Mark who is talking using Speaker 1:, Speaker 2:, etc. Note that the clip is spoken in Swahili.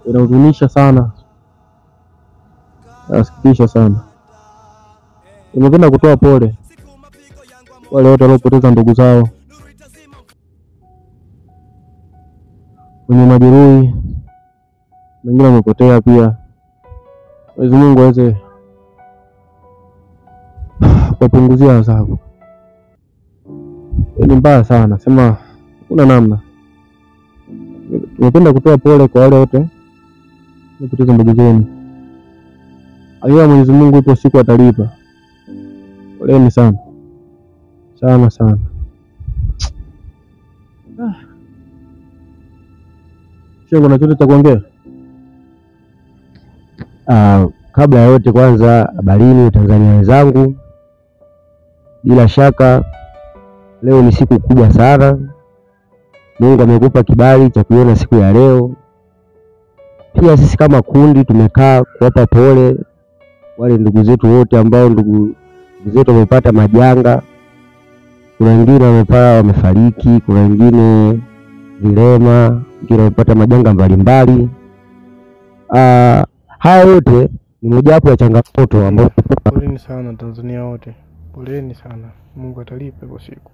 Speaker 1: Inahuzunisha sana, inasikitisha sana. Nimependa kutoa pole wale wote waliopoteza ndugu zao, wenye majeruhi, wengine wamepotea pia. Mwenyezi Mungu aweze kuwapunguzia adhabu. Ni mbaya sana, sema kuna namna. Nimependa kutoa pole kwa wale wote waliopoteza ndugu zenu. Hakika Mwenyezi Mungu ipo siku atalipa. Poleni sana sana sana. Sio kuna chochote cha kuongea?
Speaker 2: Kabla ya yote kwanza, habarini Tanzania wenzangu. Bila shaka leo ni siku kubwa sana. Mungu amekupa kibali cha kuiona siku ya leo. Pia sisi kama kundi tumekaa kuwapa pole wale ndugu zetu wote ambao ndugu zetu wamepata majanga. Kuna wengine wamefariki, kuna wengine vilema, wengine wamepata majanga mbalimbali. Haya yote ni mojawapo ya changamoto ambayo.
Speaker 3: Poleni sana Tanzania wote, poleni sana. Mungu atalipa kwa siku.